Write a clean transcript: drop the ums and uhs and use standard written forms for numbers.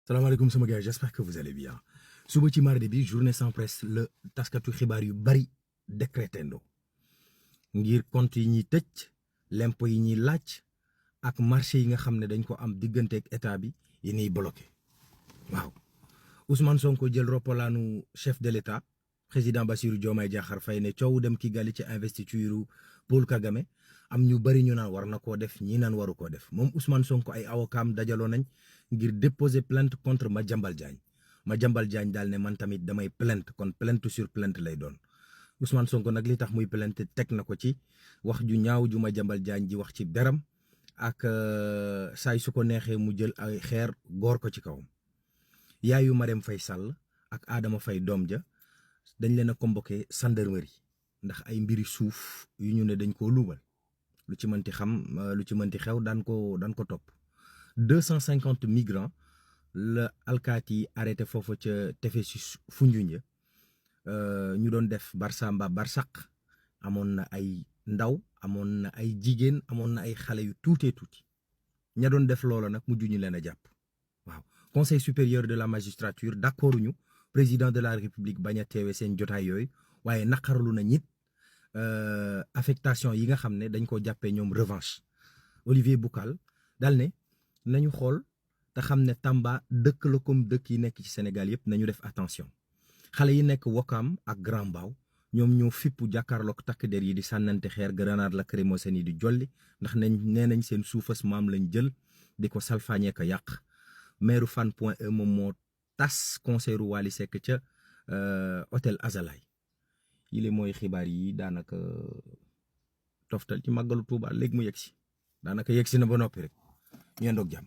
salaamaaleykum sama gars j'espère que vous allez bien suba ci mardi bi journée sans presse le taskatu xibaar yu bari décrété ndo ngir compte yi ñuy tëj l'impôt yi ñuy laaj ak marché yi nga xam ne dañ ko am diggante ak état bi yi ñuy bloqué waaw Ousmane Sonko jël roppalaanu chef de l'état président Bassirou Diomaye Diakhar Faye ne coow dem Kigali ci investiture Paul Kagame am ñu bari ñu naan war na koo def ñii naan waru koo def moom Ousmane Sonko ay avocaam dajaloo nañ ngir déposer plainte contre Madiambal Diagne daal ne man tamit damay plainte kon plainte sur plainte lay doon Ousmane Sonko nag li tax muy plainte teg na ko ci wax ju ñaaw ju Madiambal Diagne ji wax ci deram ak saay su ko neexee mu jël ay xeer góor ko ci kawam yaayu Marème Faye Sall ak Adama Faye doom ja dañ leen a convoqué gendarmerie ndax ay mbiri suuf yu ñu ne dañ koo luubal lu ci mënti xew daan ko topp 250 migrants la alkaati yi arrêté foofu ca tefesu Foundiougne ñu doon def Barsamba Barsaq amoon na ay ndaw amoon na ay jigéen amoon na ay xale yu tuutee tuuti ña doon def loola nag mujj ñu leen a jàpp waaw conseil supérieur de la magistrature d'accord ñu président de la république bañ a teewe seen jotaay yooyu waaye naqarlu na ñit affectation yi nga xam ne dañ ko jàppee ñoom revanche Olivier Boucal daal ne nañu xool te xam ne Tamba dëkk la comme dëkk yi nekk ci Sénégal yëpp nañu def attention xale yi nekk Wokam ak Grand Mbao ñoom ñoo fippu jàkkaarloog takk der yi di sànnante xeer grenade lacrymogène yi di jolli ndax nee nañ seen suufas maam lañ jël di ko salfaañee ko yàq maire Fann Point E moom moo tas concert Wally Seck ca hôtel Azalay yi li mooy xibaar yi daanaka toftal ci màggalu Tuuba léegi mu yegsi daanaka yegsi na ba noppi rek ñu yendoog jàmm